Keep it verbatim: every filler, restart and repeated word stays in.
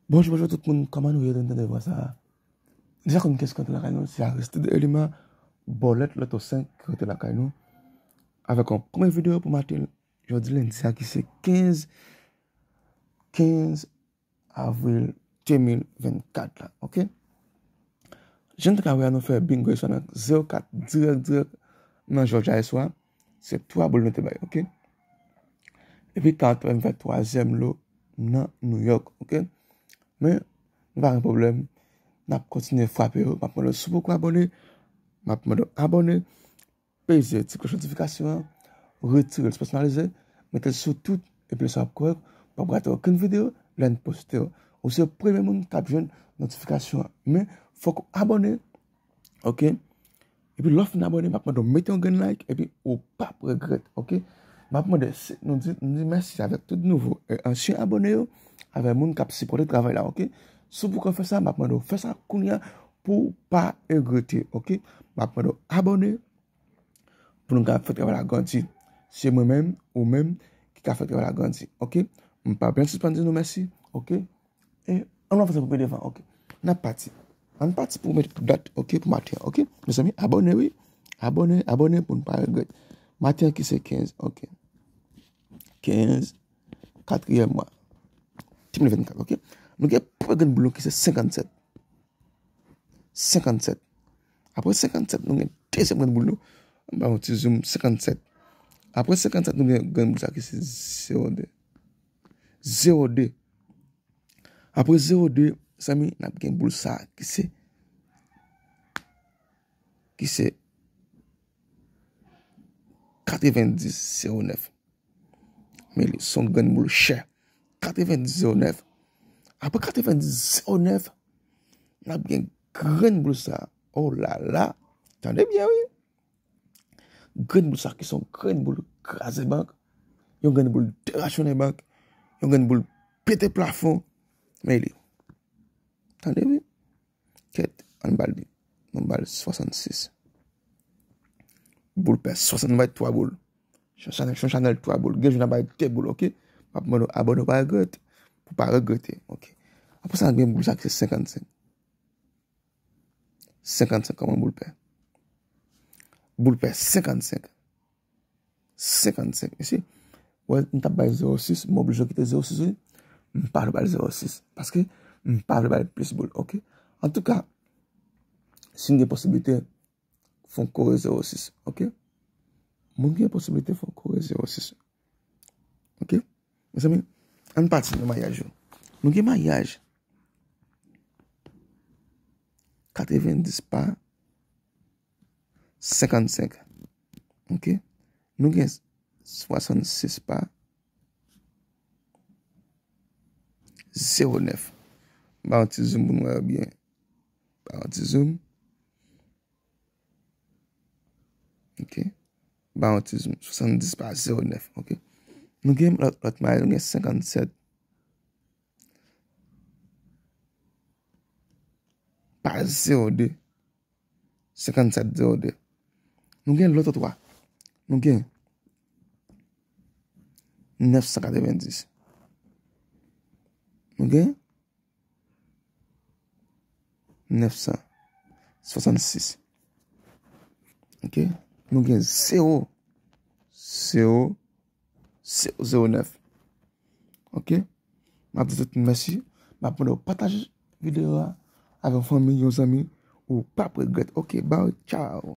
Bonjou, bonjou tout moun, kòman nou ye? Nou tande vwa sa a? Deja konn kiyès ki rantre lakay nou, se Aristide Elima, bòlèt Lotto senk ki rantre lakay nou. Avèk yon premye videyo pou maten, jodi lendi a ki se kenz, kenz avril de mil vennkat la, oke? Jan n te ka wè a, nou fè bingo yè swa nan zewo kat dirèk, dirèk nan Jòj a yè swa. Se twa boul nou te bay, oke? Epi Carl te fè twazyèm lo nan New York, oke? Men, nou pa gen pwoblèm. N ap kontinye frape yo. M ap mande w si w poko abòne. M ap mande w abòne. Peze ti klòch notifikasyon an, retire l sou pèsonalize, mete l sou tout, epi lè sa w ap kòrèk, w p ap rate okenn videyo lè n poste yo. Ou se premye moun k ap jwenn notifikasyon an. Men, fòk ou abòne, oke? Epi lè w fin abòne, m ap mande w mete yon grenn like, epi ou p ap regrèt, oke? M ap mande, si, nou di, nou di mèsi avèk tout nouvo e ansyen abòne yo, avèk moun k ap sipòte travay la, oke? Si w poko fè sa, m ap mande w fè sa kounye a pou w pa regrete, oke? M ap mande w abòne, pou nou ka fè travay la grandi. Se mwen menm, ou menm, ki ka fè travay la grandi, oke? M pa byen sispann di nou mèsi, oke? E ann avanse pou pi devan, oke? N ap pati. Ann pati pou met dat, oke, pou maten an, oke? Mezanmi, abòne, wi. Abòne, abòne pou n pa regrèt. Maten an ki se kenz, oke? Kenz, katriyèm mwa. De mil vennkat, oke? Nou gen premye grenn boul nou ki se senkannsèt. Senkannsèt. Apre senkannsèt, nou gen dezyèm grenn boul nou. Ann ba yon ti zoom, senkannsèt. Apre senkannsèt, nou gen grenn boul sa ki se zewo de. Zewo de. Apre zewo de, zanmi, n ap gen boul sa ki se, ki se katrevendis zewo nèf. Men li se yon grenn boul chè. Katrevendis zewo nèf. Apre katrevendis zewo nèf, n ap gen grenn boul sa. Oh la la. Tande byen, wi. Grenn boul sa ki se yon grenn boul kraze bank. Yon grenn boul derachonnen bank. Yon grenn boul pete plafon. Men li. Tande, wi. Kèt, ann ba l, nou ba l swasannsis. Boul pè, swasannsis, bay twa boul. Chan chanèl, chan chanèl, twa boul. Gen jou n a bay de boul, oke? M ap mande w abòne, w pa regrèt. Pou w pa regrete, oke? Apre sa, gen boul sa ki se senkannsenk. Senkannsenk kòman boul pè. Boul pè, senkannsenk. Senkannsenk. Wè, m t ap bay zewo sis, m oblije kite zewo sis, wi. M pa vle bay zewo sis. Paske m pa vle bay plis boul, oke? Antouka, si n gen posiblite, fè w kore zewo sis, oke? Moun ki gen posiblite, fè w kore zewo sis. Oke? Mezanmi, ann pati nan mayaj yo. Nou gen mayaj katrevendis pa senkannsenk. Oke? Nou gen swasannsis pa zewo nèf. Ba yon ti zoom pou nou wè byen. Ba yon ti zoom. Oke. Ba yon ti zoom. Swasannsis pa zewo nèf. Oke. Nou gen lòt, lòt mayaj, nou gen senkannsèt pa zewo de. Senkannsèt zewo de. Nou gen lòt twa. Nou gen nèf san katrevendis. Nou gen nèf san swasannsis. Oke? Nou gen zewo, zewo, zewo, zewo nèf. Oke? M ap di tout moun mèsi. M ap mande w pataje videyo a avèk yon fanmi, yon zanmi. Ou p ap regrèt. Oke, bye, tchaw.